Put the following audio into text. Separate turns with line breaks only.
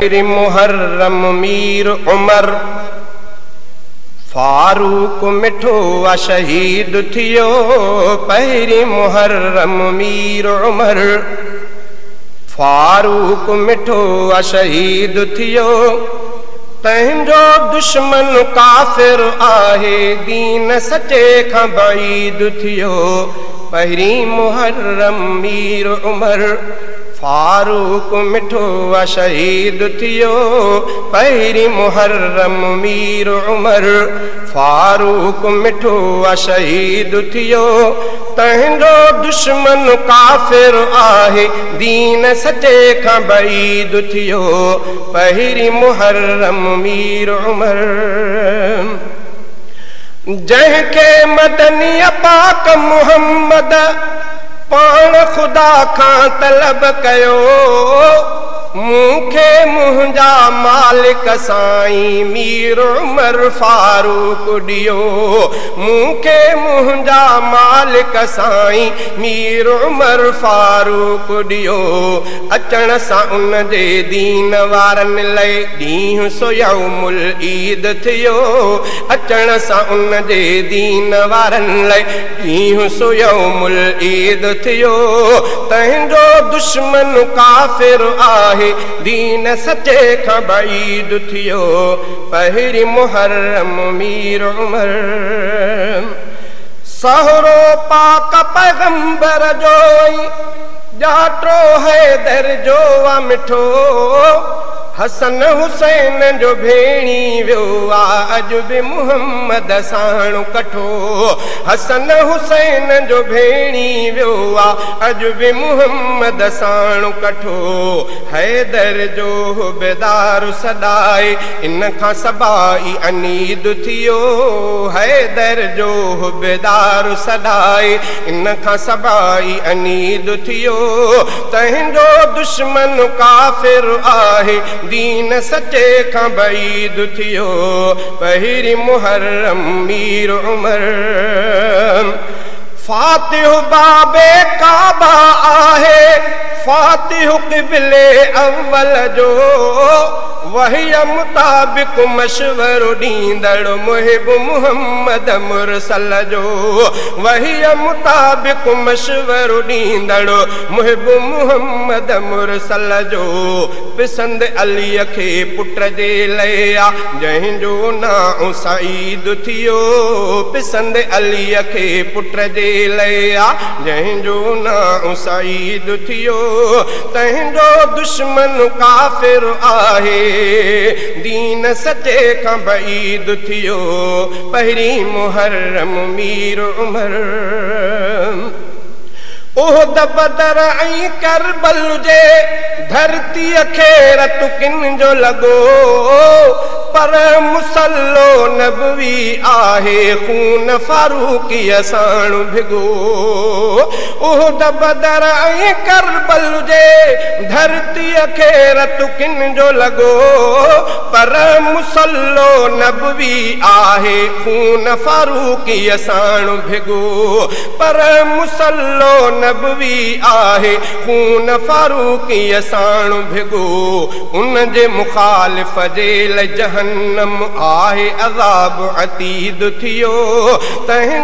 मुहर्रम मीर उमर फारूक मिठो आ शहीद थियो। पहिरीं मुहर्रम मीर उमर फारूक मिठो आ शहीद थियो। तंहिंजो दुश्मन काफ़िर आहे, दीन सचे खां बईद थियो। पहिरीं मुहर्रम मीर उमर फारूक मिठो आ शहीद थियो। पहिरीं मुहर्रम मीर उमर फारूक मिठो आ शहीद थियो। तंहिंजो दुश्मन काफ़िर आहे, दीन सचे खां बईद थियो। पहिरीं मुहर्रम मीर उमर जंहिंखे मदनी पाक मुहम्मद पाण ख़ुदा खां तलब कयो। मूंखे मुंहिंजा मालिक साईं मीर उमर फारूक ॾियो। मूंखे मुंहिंजा मालिक साईं मीर उमर फारूक ॾियो। अचण सां उन जे दीन वारनि लाइ ॾींहुं सो यौमुल ईद थियो। अचण सां उन जे दीन वारनि लाइ ॾींहुं सो यौमुल ईद थियो। तंहिंजो दुश्मन काफ़िर आहे, दीन सचे खां बईद थियो। पहिरीं मुहर्रम मीर उमर सहरो पाक पैगंबर जो ॼाटो हैदर जो आ मिठो। हसन हुसैन जो भेणी वियो आ अॼु बि मुहम्मद साण कठो। हसन हुसैन जो भेणी वियो आ अॼु बि मुहम्मद साण कठो। हैदर जो हुबेदार सॾाए इन खां सबाई अनीद थियो। हैदर जो हुबेदार सॾाए इन खां सबाई अनीद थियो। तंहिंजो दुश्मन काफ़िर आहे, दीन सचे खां बईद थियो। पहिरीं मुहर्रम मीर उमर फातिह बाबे काबा आहे, फातिह क़िबले अव्वल जो। वही मुताबिक़ मशवरो ॾींदड़ मुहिब मुहम्मद मुरसल जो। वही मुताबिक़ मशवरो ॾींदड़ मुहिब मुहम्मद मुरसल जो। पसंदि अलीअ खे पुट जे लाइ आ जंहिंजो नाउं सईद थियो। पसंदि अलीअ खे पुट जे लाइ आ जंहिंजो नाउं सईद थियो। तंहिंजो दुश्मन काफ़िर आहे, दीन सचे खां बईद थियो। पहिरीं मुहर्रम मीर उमर उहद बदर ऐं करबल जे धरतीअ खे रत किन जो लॻो। पर मुसलो नबवी आहे, खून फारूक़ीअ साण भिगो। उहद बदर ऐं करबल जे धरतीअ खे रत किन जो लॻो। पर मुसलो नबवी आहे, खून फारूक़ीअ साण भिगो। पर मुसलो नबवी आहे, खून फारूक़ीअ साण भिगो। उन जे मुखालिफ़ जे लाइ जहन्नम आहे अज़ाब अतीद थियो। तंहिं